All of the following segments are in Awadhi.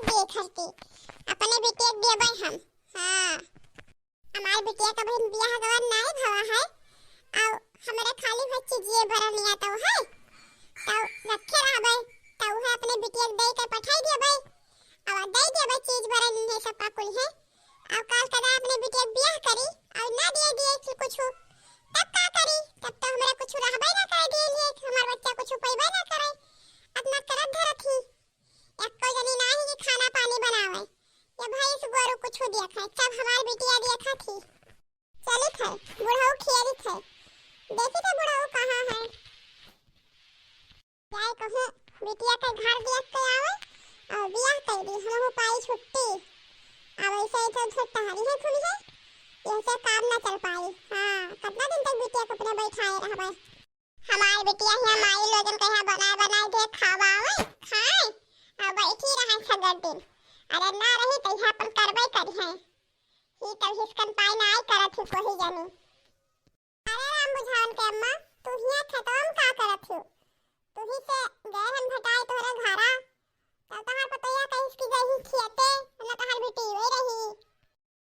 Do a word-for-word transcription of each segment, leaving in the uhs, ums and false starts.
दे खर्ची, अपने बिटिया के देबै हम। हाँ, हमार बिटिया का बहिन बियाह गवन नाई भवा है, अउ हमरे खाली भर चीजिए बरन या तो है, तो रखे रहबै, तो उहे अपने बिटिया के दे के पठाई देबै, अउ दे देबै चीज बरन इन्हें सब का कुल है। अउ काल कदा अपने बिटिया के बियाह करी, अउ ना दिए दिए कि कुछ, तब का करी? तब तो हमरा कुछ रहबै ना करे दिए लिए, हमार बच्चा कुछ पैबै ना करे, अपना करत धरत ही। एको जनी नाही कि खाना पानी बनावे, ये भैंस गोरू कुछ देखे, सब हमार बिटिया देखत ही। चलित है, बुढ़ऊ खियालित है, देखित है बुढ़ऊ कहाँ है। जाए कहूँ बिटिया के घर देख के आवे, अउ बियाह कर दी, हमहू पाई छुट्टी। अब ऐसे ऐसे उधर टहरी है थुनी है, यह से काम ना चल पाई। हाँ, कितना दिन तक बिटिया के अपने बैठाए रहबे? हमार बिटिया हियाँ माई लोगन के हियाँ बनाए बनाए दे, खावावे, खाए, अउ बैठी रहे सगर दिन। अरे ना रही तो यहाँ अपन करबे करी है। ही तब हिसकन पाई ना आई करत ही कोही जनी। अरे राम बुझावन के अम्मा, तू हियाँ खेतवा में का करत हो? तू ही से गए हम भटाए तोहरे घरा, तब तहार पतोहिया कहिस कि गई खेते, न तहार बिटिया रही।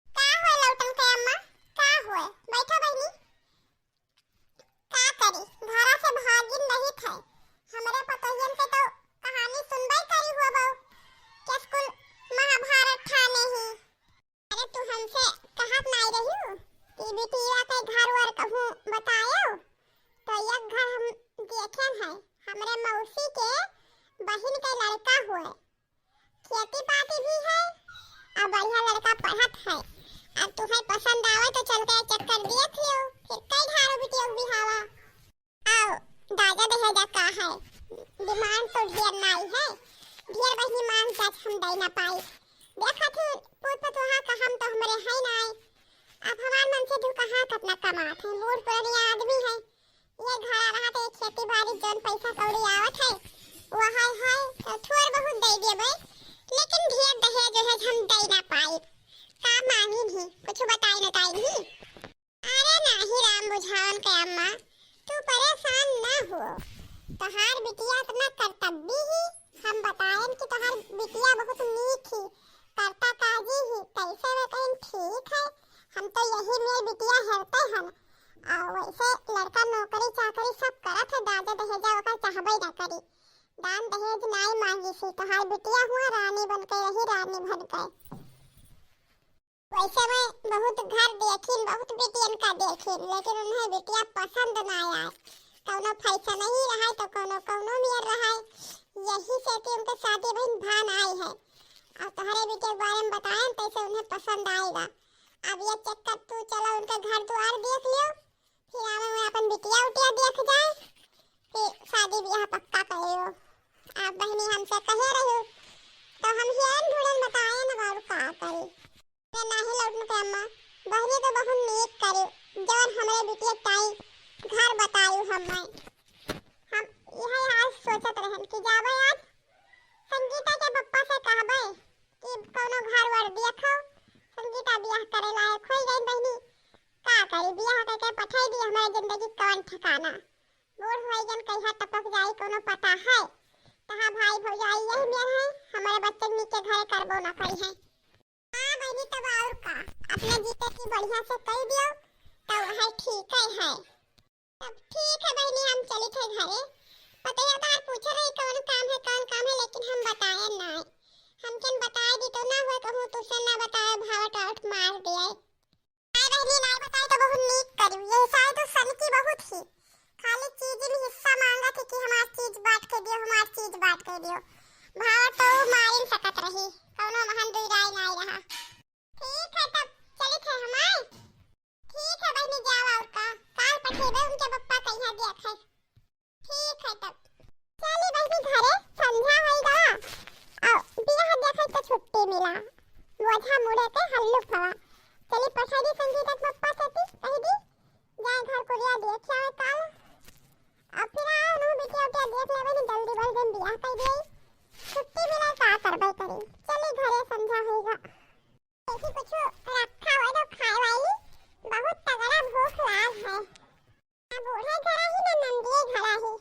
का होए लौटन के अम्मा, का होए? बैठो बहिनी। का करी, घरा से भागिन रहित है। हमरे पतोहियन के तो कहानी सुनबे करी हुआ बहू, के स्कूल महाभारत ठाने ही। अरे तू हमसे कहत नाई रही कि बिटिया के घर वर कहूँ बतायो, तो एक घर हम देखे हैं, हमरे मौसी के बहिन के लड़का हुए, खेती बाड़ी भी है, अउ बढ़िया लड़का पढ़त है। अब तुहैं पसंद आवे तो चल के चक्कर देख लियो, फिर कई ढारो बिटिया के बिहावा। अउ दादा दहेजा का है, demand तो ढेर नाई है, ढेर बहिनी मांग जात हम दे ना पाई। देखत ही पूत पतोहा का हम तो हमरे है नाई। अब हमार मन से धुकहा कितना कमात है, बूढ़ पुरानिया आदमी है, ये घरा रहा तो ये खेती बाड़ी जौन पैसा कौड़ी आवत है, वह है, है, तो थोड़ बहुत दे देबे, लेकिन ढेर दहेज वहेज हम दे ना पाई। का मांगिन ही, कुछ बताई न ताई नहीं। अरे नाही राम बुझावन के अम्मा, तू परेशान ना हो, तोहार बिटिया इतना कर्तव्य ही, हम बताएन कि तोहार बिटिया बहुत नीक ही, करता काजी ही, कैसे में कहीं ठीक है, हम तो यही मेर बिटिया हेरते हन। आ वैसे लड़का नौकरी चाकरी सब करत है, दादा दहेजा ओकर चाहबे ना करी। दान दहेज नाई मांगी सी, तोहार बिटिया हुआ रानी बन के रही, रानी बन के। वैसे मैं बहुत घर देखिन, बहुत बिटियन का देखिन, लेकिन उन्हें बिटिया पसंद ना आए। कौनो फैशन ही रहा तो कौनो कौनो मेर रहा, यही से कि उनके शादी बहिन भान आई है। और तोहरे बिटिया के बारे में बताएन तैसे उन्हें पसंद आएगा। अब ये चक्कर तू चलो उनका घर द्वार देख लियो, फिर आवे में अपन बिटिया उटिया देख जाए, फिर शादी ब्याह पक्का कर लियो। आप बहिनी हमसे कहे रही, तो हम हियन ढूंढन बताएन, अब और का करी। अरे नाही लौटन के अम्मा, बहिनी तो बहुत नीक करी, जवन हमरे बिटिया ताई घर बतायु हमें। हम यही आज सोचत रहन कि जाबे आज संगीता के पप्पा से कहबे कि कौनो घर वर देखो, संगीता बियाह करे लायक होई गई बहिनी। का करी, बियाह करके पठाई दी, हमारे जिंदगी कौन ठिकाना। बूढ़ होई गन कहिया टपक जाई, कोनो पता है? तहाँ भाई भौजाई यही मेर है, हमारे बच्चन नीचे घरे करबो ना करी है। हाँ बहिनी, तब और का, अपने जीते की बढ़िया से कई दियो, तब है ठीक है, है। तब ठीक है बहिनी, हम चलित है घरे। पतोहिया तोहार पूछे रही कौन काम है, कौन काम है, लेकिन हम बताए ना। हम जन बताए दी तो ना हुए कहूँ तुसे ना बताए, भावट वावट मार दिए। नाई बहिनी, नाई बताए तो बहुत नीक करियो। ये सारे तो सनकी बहुत ही। खाली चीज में हिस्सा मांगत है कि हमार चीज बांट के दियो, हमार चीज बांट के दियो। भाव तो ऊ मारिन सकत रही, कौनो महन दुई राय नाई रहा। ठीक है, तब चलित है हमार। ठीक है बहिनी, जाओ और का, काल पठेबे उनके पप्पा कहिया देख है। ठीक है तब। चली बहिनी घरे, संझा होई गवा। आओ, बियाह देखे तो छुट्टी मिला। बोझा मुड़े के हल्लुक हवा। चली पठाई दी संगीता के पप्पा से ती, कह दी, जाए घर कुरिया देख आवे काल। अब फिर आओ, उन्हों बिटिया उटिया देख लेवे नी, जल्दी बल दिन बियाह कर दे। छुट्टी मिला, का करबे करी। चली घरे, संझा होई गा। देखी कुछ रखा हुआ तो खाए वाली, बहुत तगड़ा भूख लाग है। ना बूढ़े घरा ही ना नंदिये घरा ही,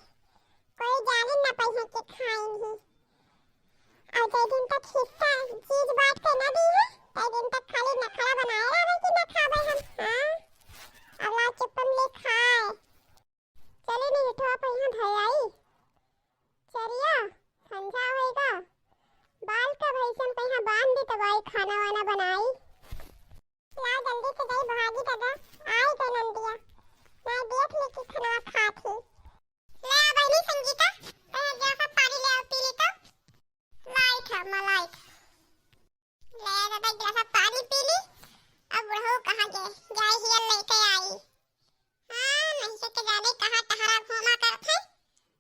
कोई जाने ना पइहे के खाइन ही। और जे दिन तक हिस्सा खाना वाना बनाई। ला जल्दी से जाई भागी दादा, आई गए नंदिया। मैं देख ली कि खाना खात ही। ले आ बहिनी संगीता, तै गिलास पानी ले आओ, पी ली तो। लाइट है, मैं लाइट। ले दादा, गिलास पानी पी ली। अब बुढ़ऊ कहाँ गए? जाए हिया लेके आई। हाँ, नहीं से के जाने कहाँ टहरा घूमा करत है।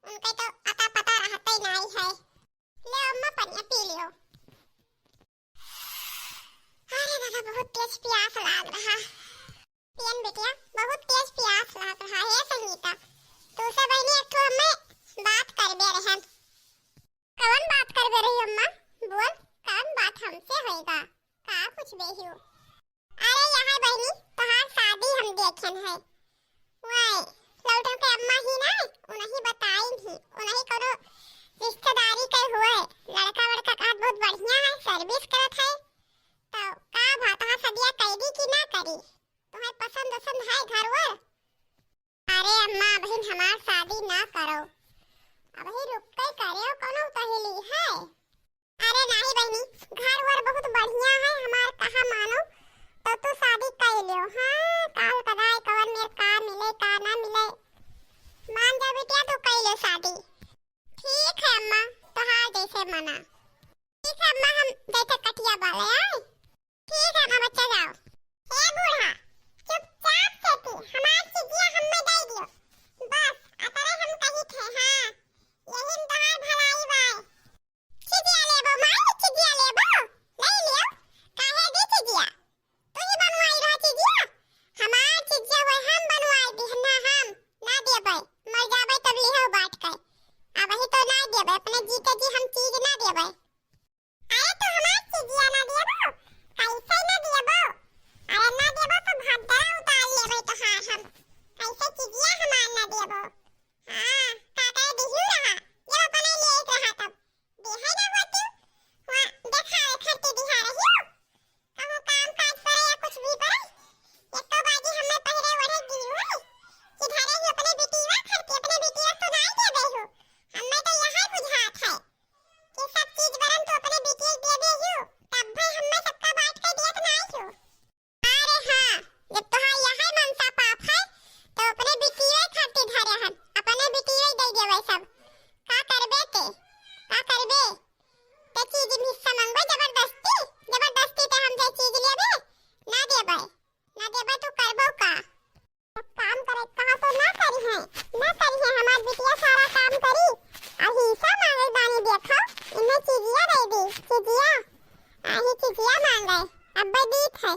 उनके तो अता पता रहते नहीं है। ले अम्मा, पनिया पी लियो। अरे दादा, बहुत तेज प्यास लाग रहा। पियन बिटिया, बहुत तेज प्यास लाग रहा है। संगीता, तू से बहिनी एक ठो हमें बात करबे रहन। कवन बात करबे रही अम्मा? बोल, कवन बात हमसे होएगा? का पूछबे हियो? अरे यहाँ बहिनी, तोहार शादी हम देखेन है। वै, लौटो के अम्मा ही ना, उन्हीं बताइन ही, उन्हीं कोनो रिश्तेदारी के हुए, लड़का वड़का का बहुत बढ़िया है, service करत है। तो का भा, तोहार सदिया कैदी की ना करी? तुम्हें पसंद वसंद है घर वर? अरे अम्मा, अबहिन हमार शादी ना करो, अबही रुक के करे, कोनो उतहेली है। अरे नाही बहिनी, घर वर बहुत बढ़िया है हमार, कहा मानो, तो तू शादी कर लियो। हाँ, काल कदाई कवन मेर का मिले, का ना मिले। मान जा बिटिया, तू कर ले शादी। ठीक है अम्मा, तोहार जैसे मना। ठीक है अम्मा, हम जैसे कटिया बाले आए। ठीक है अम्मा, बच्चा जाओ। हे बूढ़ा, चुपचाप से तू हमार चिजिया हमें दे दियो। बस, अतरे हम कही थे, हाँ, यही में तोहार भलाई बाय। चिजिया लेबो माई, चिजिया लेबो? ले लियो। काहे दी चिजिया? तू ही बनवाई रहा चिजिया। हमार चिजिया होय हम बनवाई दी, ना हम ना देबै। मर जाबै तब लिहो बांट के। अबही तो ना देबै, अपने जीते जी हम चीज ना देबै। अरे तू हमार चिजिया ना देबो? कैसे ना देबो? अरे ना देबो तो भद्रा उतार लेबै तोहार हम। कैसे चिजिया हमार ना देबो? हाँ, का करे दिहू रहा? जब अपने लिए रहा तब। देहे ना होती, वहाँ देखावे खातिर दिहा रही हो। कहूँ काम काज पड़े या कुछ भी पड़े, एको बाजी हमें पहिरे ओढ़े दिहू है कि धरे ही अपने बिटिया खातिर, अपने बिटिया तो नाई दे दे हो। हमें तो यही बुझात है कि सब चीज बरन तो अपने बिटिया दे दे हो, तब भी हमें सबका बांट के दियत नाई हो। अरे हाँ, जब तोहार यही मनसा पाप है, तो अपने बिटिया खातिर धरे हन, अपने बिटिया दे देवे सब। का करबे ते? का करबे? ते चीज में हिस्सा मांगबे जबरदस्ती? जबरदस्ती ते हमसे चीज लेबे? ना देबे, ना देबे तो करबो का? एक काम करे, कहा तो ना करी है, ना करी है, हमार बिटिया सारा काम करी। आ हिस्सा मांगे बानी देखो, इन्हें चिजिया दे दी, चिजिया। आ ही चिजिया मांगे, अब्बे दीत है।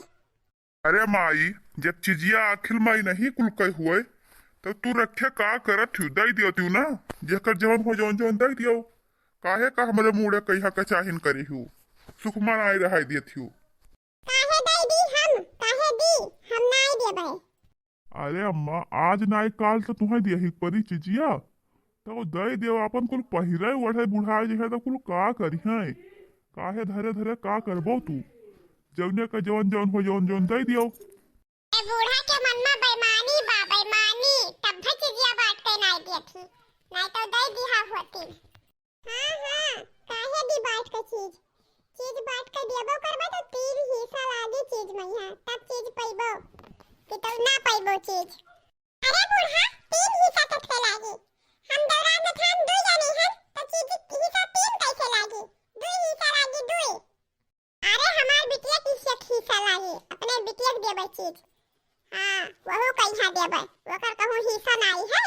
अरे माई, जब चिजिया आखिर माई नहीं कुल कह हुए, तब तू रखे का करत हूँ, दे दियो तू ना, जेकर जौन हो जौन जौन दे दियो। काहे का हमरे मुड़े कहिया का चाहिन करी हूँ, सुखमा नाई रहाई देत हूँ। काहे दे दी हम, काहे दी, हम नाई देबै। अरे अम्मा, आज नाई काल तो तुहें दिया ही परी चिजिया, तो दे देव, आपन कुल पहिरे ओढ़े बुढ़ाए जे है तो कुल का करिहें? काहे धरे धरे का करबो तू? जौने का जौन जौन हो जौन जौन दे दियो। ए बूढ़ा के मन में बेईमानी बा, बेईमानी, तब भी चिजिया बांट के नाई देत ही, नाई तो दे दिहा होती। हाँ, हाँ, काहे दी बांट के चीज? चीज बांट के देबो करबो तो तीन हिस्सा लागी चीज में यहाँ, तब चीज पइबो, कि तो ना पइबो चीज। अरे बूढ़ा, तीन हिस्सा तो थे लागी। हम दौरान जेठान दुई जने हैं, तो चीज हिस्सा तीन कैसे लागी? दुई हिस्सा लागी, दुई। अरे हमार बिटिया के हिस्सा, हिस्सा लागी, अपने बिटिया के देबै चीज। हाँ, वहू कहिया देबै, ओकर कहूँ हिस्सा नाई है,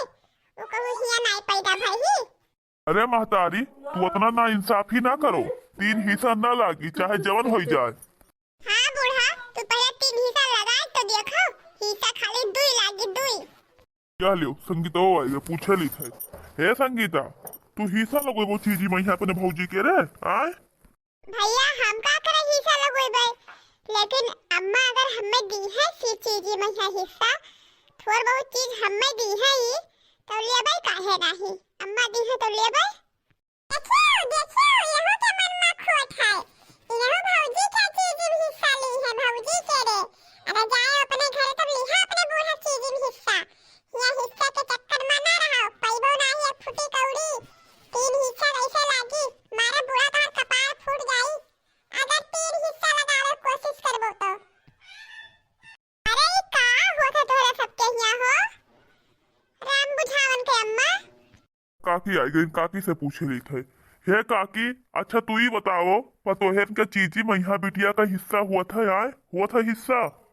वो कहूँ हिया नाई पैदा भई ही। अरे महतारी, तू अतना नाइंसाफी ना करो, तीन हिस्सा ना लागी, चाहे जवन होई जाए। हाँ बूढ़ा, तू पहिले तीन हिस्सा लगाए तो देखो, हिस्सा खाली दुई लागी, दुई। क्या लियो, संगीता आई है, पूछे ली थे। हे संगीता, तू हिस्सा लगोइबो चीजी में अपने भौजी के रे, आय? भैया, हम का करे हिस्सा लगोइबे, लेकिन अम्मा अगर हमें दी है सी चीजी में हिस्सा, थोड़ बहुत चीज हमें दी है ई, तो लेबै काहे नाही? अम्मा दी है तो लेबै। देखियो, देखियो, यहू के मन में खोट है। यहू भौजी के चीज में हिस्सा ली है, भौजी के रे। अरे जाए अपने घरे तब लिहा अपने बूढ़ा चीज में हिस्सा। यह हिस्सा के चक्कर में ना रहो, पइबो नाही एक फुटी कौड़ी। तीन हिस्सा कैसे लागी? मारे बूढ़ा तोहर कपार फूट जाई। अगर तीन हिस्सा लगा काकी आई गई, काकी से पूछे लेत है। हे काकी, अच्छा तू ही बताओ, पतोहन के चीची मइहा बिटिया का हिस्सा हुआ था, आए हुआ था हिस्सा?